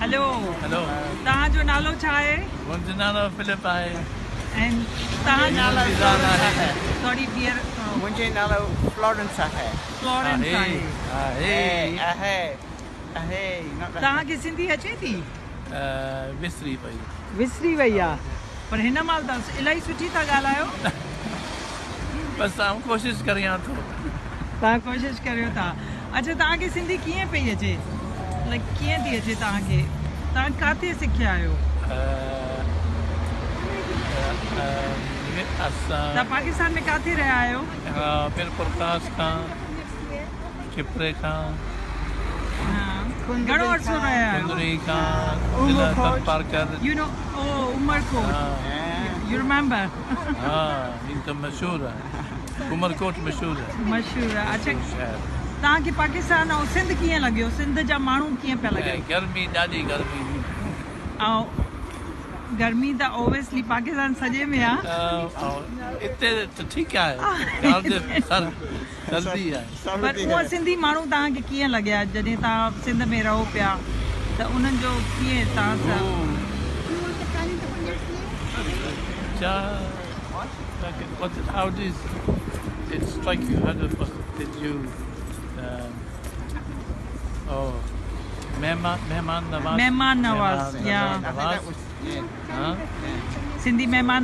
هلو. هلو. توهان جو نالو ڇا آهي؟ منهنجو نالو فلپ آهي. ۽ توهان جو نالو فلورنس آهي. سوري ڊيئر. منهنجي نالو فلورنس آهي. فلورنس آهي. آهي. آهي آهي. توهان کي سنڌي اچي ٿي؟ وسري وئي. وسري وئي آ پر هن مهل ته الاهي سٺي ٿا ڳالهايو. بس آئون ڪوشش ڪريان ٿو. توهان ڪوشش ڪريو ٿا. اڇا توهان کي سنڌي ڪيئن پئي اچي؟ لائيڪ ڪيئن ٿي اچي توهان کي؟ توهان ڪاٿي سکيا آهيو؟ اسان توهان پاڪستان ۾ ڪاٿي رهيا آهيو؟ ميرپورخاص کان، کپري کان، گهڻو عرصو رهيا آهيو؟ ڪندري کان، ضلع Tharparkar. You know, oh, Umerkot. You remember? ها، هي ته مشهور آهي. عمرڪوٽ مشهور آهي. مشهور آهي. اڇا توهان کي پاڪستان ۽ سنڌ ڪيئن لڳيو؟ سنڌ جا ماڻهو ڪيئن پيا لڳن؟ گرمي، ڏاڍي گرمي. ۽ گرمي ته اوبويسلي پاڪستان سڄي ۾ آ. اتي ته ٺيڪ آهي، سردي آهي. پر اها سنڌي ماڻهو توهان کي ڪيئن لڳيا جڏهن توهان سنڌ ۾ رهو پيا ته انهن جو ڪيئن توهان سان؟ How did it strike you? How did, what did you oh, مهمان مهمان نواز. مهمان Nawaz, yeah. I think that was, yeah. Huh? Sindhi مهمان